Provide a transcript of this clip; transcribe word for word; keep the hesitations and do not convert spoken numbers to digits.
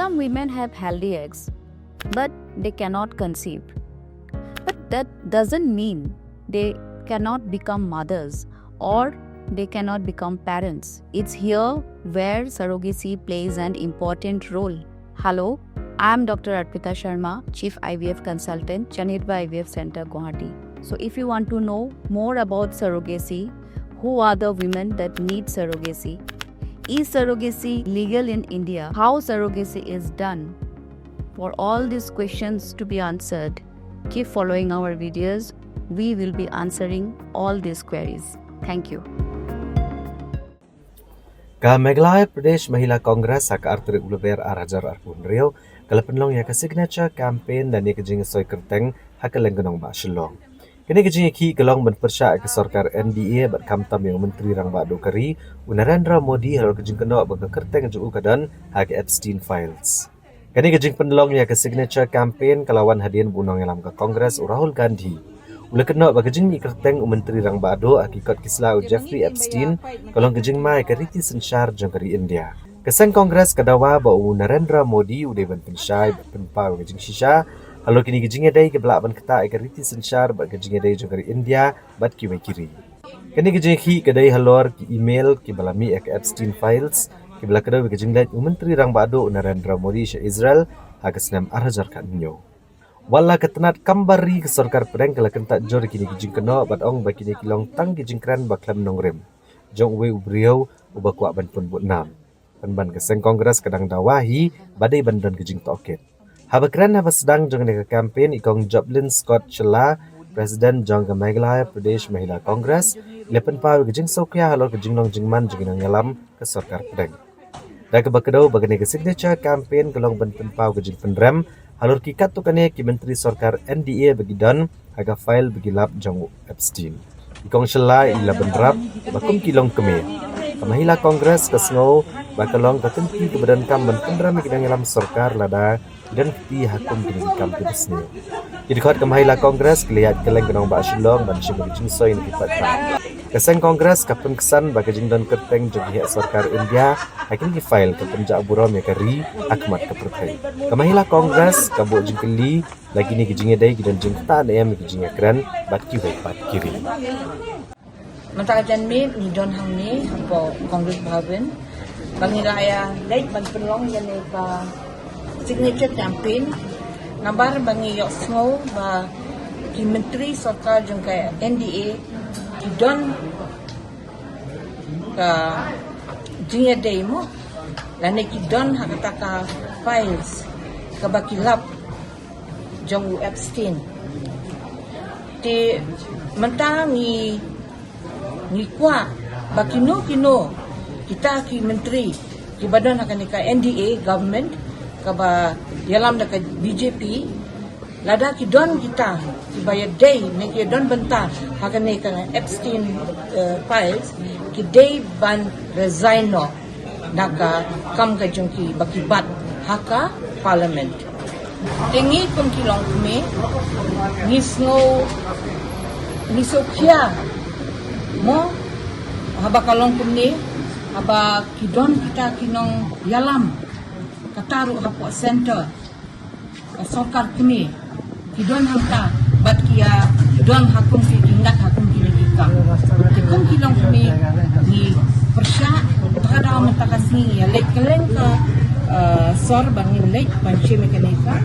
Some women have healthy eggs, but they cannot conceive. But that doesn't mean they cannot become mothers or they cannot become parents. It's here where surrogacy plays an important role. Hello, I'm Doctor Arpita Sharma, Chief I V F Consultant, Chanitba I V F Center, Guwahati. So, if you want to know more about surrogacy, who are the women that need surrogacy? Is surrogacy legal in India? How surrogacy is done? For all these questions to be answered, keep following our videos. We will be answering all these queries. Thank you. Ka Meghalaya Pradesh Mahila Congress ha ka artarik u Lber ar hajar arphew hynriew ka la pynlong ïa ka signature campaign da ne ka jingsoi kyrteng ha ka leng ka nongbah Shillong. Kane ka jingïakhih ka long ban pyrshah ïa ka sorkar N D A bad khamtam ïa u Myntri Rangbah Duh ka ri u Narendra Modi halor ka jingkynnoh ba ka kyrteng jong u ka don ha ka Epstein Files. Kane ka jingpynlong ïa ka signature campaign ka la wan hadien ba u nongïalam ka Congress u Rahul Gandhi u la kynnoh ba ka jingmih kyrteng u Myntri Rangbah Duh ha ki kot ki sla u Jeffrey Epstein ka long ka jingma ïa ka riti synshar jong ka ri India. Ka seng Congress ka dawa ba u Narendra Modi u dei ban pynshai bad pynpaw ïa ka jingshisha halor kine ki jingïadei kiba lah ban ktah ïa ka riti synshar bad ka jingïadei jong ka ri India bad kiwei ki ri. Kane ka jingïakhih ka dei halor ki email kiba la mih ïa ka Epstein Files kiba la kdew ïa ka jingleit u Myntri Rangbah Duh u Narendra Modi sha Israel ha ka snem ar hajar khathynñiew. Wat la ka tnat kam bar ri, ka sorkar pdeng ka la kyntait jur ïa kine ki jingkynnoh bad ong ba kine ki long tang ki jingkren ba khlem nongrim jong uwei u briew uba kwah ban pynbud nam. Pynban ka seng Congress ka dang dawa hi ba dei ban don ka jingtohkit. Haba kren haba sdang jong kane ka campaign, i Kong Joplin Scott Shylla, President jong ka Meghalaya Pradesh Mahila Congress, i la pynpaw ïa ka jingsngewkhia halor ka jinglong jingman jong ki nongïalam ka sorkar pdeng. Da kaba kdew ba kane ka signature campaign ka long ban pynpaw ka jingpynrem halor ki katto katne ki myntri sorkar N D A ba ki don ha ka file ba ki lap jong u Epstein. I Kong Shylla i la bynrap ba kum ki longkmie, ka Mahila Congress ka sngew ba ka long ka kynti kaba donkam ban pynrem ïa ki nongïalam sorkar lada ki don kti ha kum kine ki kam kiba sniew. Ki dkhot ka Mahila Congress ki la ïaid kylleng ka nongbah Shillong ban shim ïa ka jingsoi na ki paidbah. Ka seng Congress ka pynksan ba ka jingdon kyrteng jong ki heh sorkar India ha kine ki file ka pynjah burom ïa ka ri ha khmat ka pyrthei. Ka Mahila Congress ka buh jingkylli la kine ki jingïadei ki don jingktah ne em ïa ki jingïakren bad kiwei pat ki ri. Mynta ka janmiet ngi don hangne hapoh Congress Bhavan ba ngi la ïa leit ban pynlong ïa kane ka signature campaign. Namar ba ngi ïohsngew ba ki myntri sorkar jong ka N D A ki don ka jingïadei mo, lane ki don ha kata ka files kaba ki lap jong u Epstein. Te mynta ngi, ngi kwah ba kino kino kita ki myntri kiba don ha kane ka N D A government kaba ïalam da ka B J P, lada ki don kita kiba ïadei ne ki don bynta ha kane ka Epstein, eh, Files, ki dei ban resign noh na ka kam ka jong ki ba ki bat ha ka Parliament. Te ngi kum ki longkmie ngi sngew, ngi sngewkhia mo haba ka long kumne, haba ki don kita ki nongïalam, kata ruh hapoh centre, ka sorkar kmie, ki don hangta bad ki ïa don ha kum ki, ki ngat ha kum kine ki kam. Te kum ki longkmie ngi pyrshah, kata ka daw mynta ka sngi ngi ïa leit kylleng ka, eh, sor ba ngi leit ban shim ïa kane ka